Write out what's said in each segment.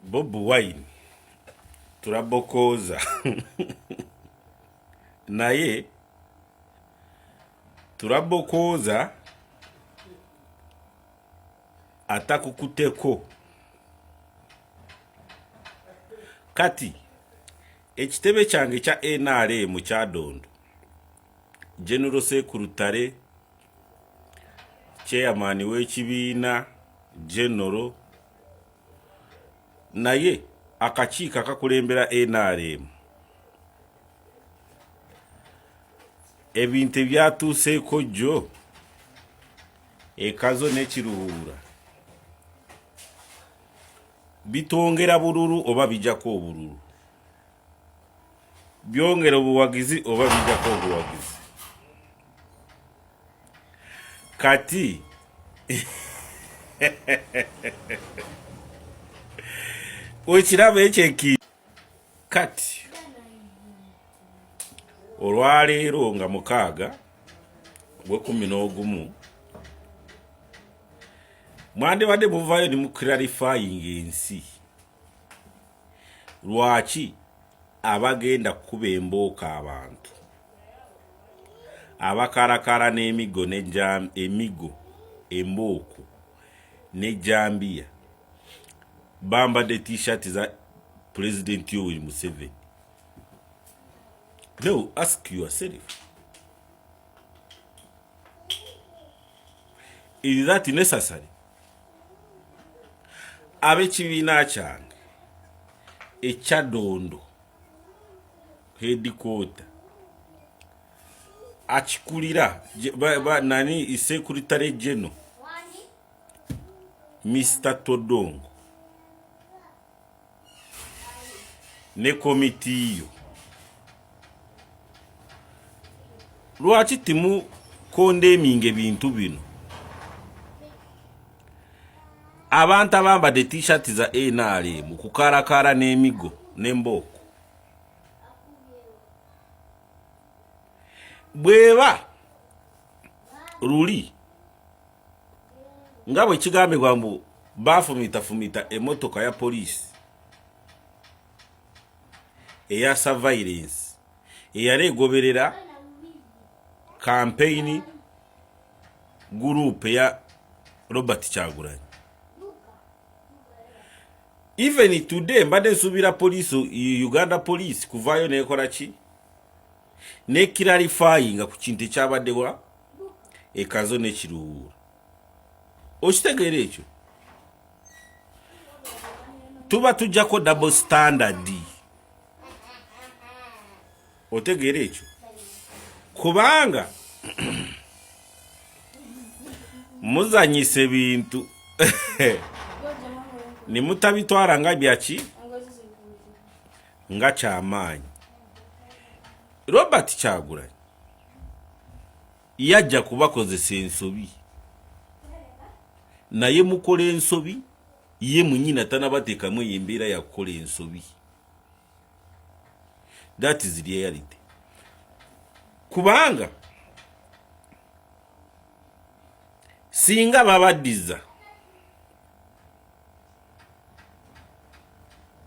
Bobi Wine turabokooza naye turabokooza atakukuteko kati ekitebe kyange kya nrm kyadondo General Sekurutare chairman w'ekibiina General naye akakiiko akakulembera nrm ebintu ebyatuuseeko jjo ekazo n'ekiruhuura bitwongera bululu oba bijjako obululu byongera obuwagizi oba bijjako obuwagizi kati okiraba ekyo eki kati olwaleero nga mukaaga gwekumi n'ogumu mwandibadde muvaayo ne muclarifying ensi lwaki abagenda kukuba embooko abantu abakarakara n'emigo emigo embooko n'ejambiya bambadde t-shirt za Pulezidenti Yoweri Museveni. Now ask yourself, is that necessary? Ab'ekibiina kyange ekyadondo headquarter akikulira nani secretary general Mr Todongo ne komiti yo lwaki timu kondeminga ebintu bino abantu abambadde t-shirt za nrm kukarakara n'emigo n'embooko bweba luli nga bwe kigambibwa mbu baafumitafumita emmotoka ya poliisi eya surveillance eyali egoberera kampeyini gurupu eya Robert Kyagulanyi. Even today mbadde nsuubira poliisi Uganda police kuvaayo nekola ki nekiralifayinga ku kintu ekyabaddewa ekazo nekiruwuura okitegeera ekyo tuba tujjako double standard otegeera ekyo kubanga muzanyisa ebintu nimutabitwara nga byaki nga kyamaanyi Robert Kyagulanyi yajja kubakozesa ensobi naye mukola ensobi ye munyina tanabateekamu eyo embeera yakukola ensobi that is reality kubanga singa babaddiza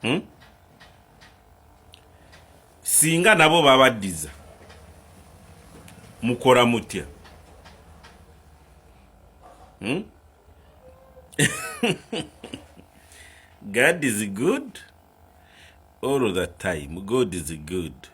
hmm? Singa nabo babaddiza mukora mutya hmm? God is good all the time. God is good.